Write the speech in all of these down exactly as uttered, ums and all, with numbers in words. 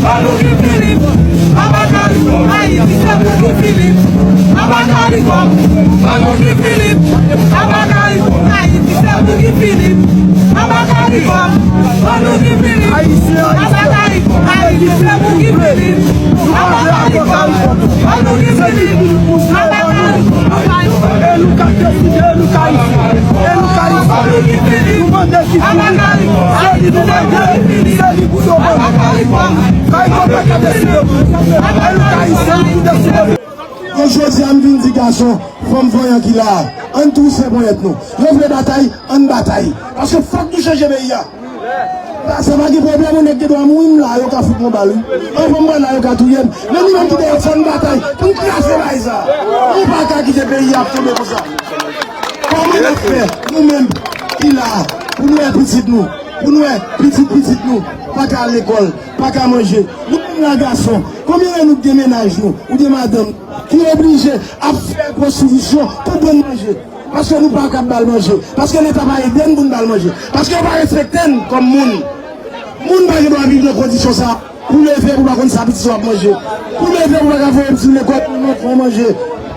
Ban nou Guy Philippe, papa Caricom, Ayiti se pou Guy Philippe. Papa Caricom, ban nou Guy Philippe, papa Caricom, Ayiti se pou Guy Philippe. Papa Caricom, ban nou Guy Philippe, papa Caricom, Ayiti se pou Guy Philippe. Papa Caricom, ban nou Guy Philippe, papa Caricom, Ayiti se pou Guy Philippe. E nou k ap deside, e nou k ap deside. E nou k ap deside. Nou mande Guy Philippe. Se li nou mande. Se li pou nou mande. Caricom pa ka deside. E nou k ap deside. Yo jodi a m vin di gason, fanm vanyan ki la a, ann twouse ponyèt nou. Yo vle batay, ann batay. Paske fòk nou chanje peyi a. Sa pa gen pwoblèm, yon nèg gen dwa mouri, m la, yo ka fout mwen bal, wi. Anvan m pral la, yo ka touye m. Men nou menm ki dèyè, fò n batay pou n kraze bagay sa. Nou pa ka kite peyi a ap tonbe konsa. Kòman n ap fè, nou menm ki la, pou nou wè pitit nou, pou nou wè pitit pitit nou, pa ka al lekòl, pa ka manje? Nou menm la gason, konbyen nan nou ki gen mennaj nou, ou gen madanm, ki oblije ap fè pwostitisyon pou jwenn manje? Paske nou pa kab ba l manje. Paske Leta pa ede n pou n ba l manje. Paske yo pa respekte n kòm moun. Moun pa gen dwa viv nan kondisyon sa. Pou leve, pou pa konn sa pitit ou ap manje. Pou leve, pou pa ka voye pitit ou lekòl, pou l fè manje.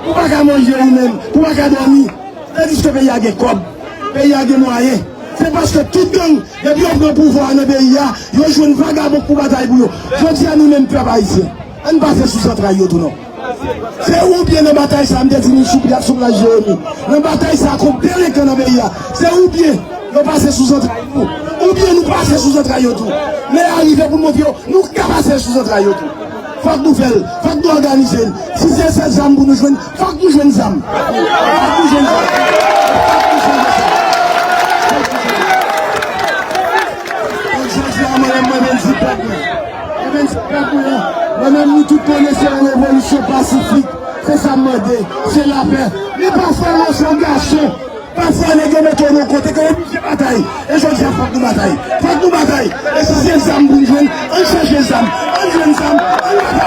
Pou pa ka manje ou menm, pou pa ka dòmi. Tandiske peyi a gen kòb, peyi a gen mwayen. Se paske tout gang, depi yo pran pouvwa a nan peyi a, yo jwenn vagabon pou batay pou yo. Jodi a, nou menm pèp ayisyen, ann pase sou zantray yo tou non. Se oubyen nan batay sa, m te di nou sou plas, sou plas Jeremi. Nan batay sa kont delenkan nan peyi a, se oubyen yo pase sou zantray nou, oubyen nou pase sou zantray yo tou. Lè a rive pou n montre yo, nou ka pase sou zantray yo tou. Fòk nou fè l, fòk nou òganize n. Si se sèl zam pou nou jwenn, fòk nou jwenn zam. Fòk nou jwenn zam. Fòk nou jwenn zam. Fòk nou jwenn zam. Donk, jodi a, mwen menm, mwen vin di pèp mwen. Mwen vin di pèp mwen, mwen menm, nou tout konnen se yon revolisyon pasifik. Se sa m mande, se lapè. Men pafwa lè w se yon gason, pafwa nèg yo mete w nan yon kote ke w oblije batay. E jodi a, fòk nou batay. Fòk nou batay. E si se zam pou n jwenn, ann chèche zam. Ann jwenn zam. Ann batay.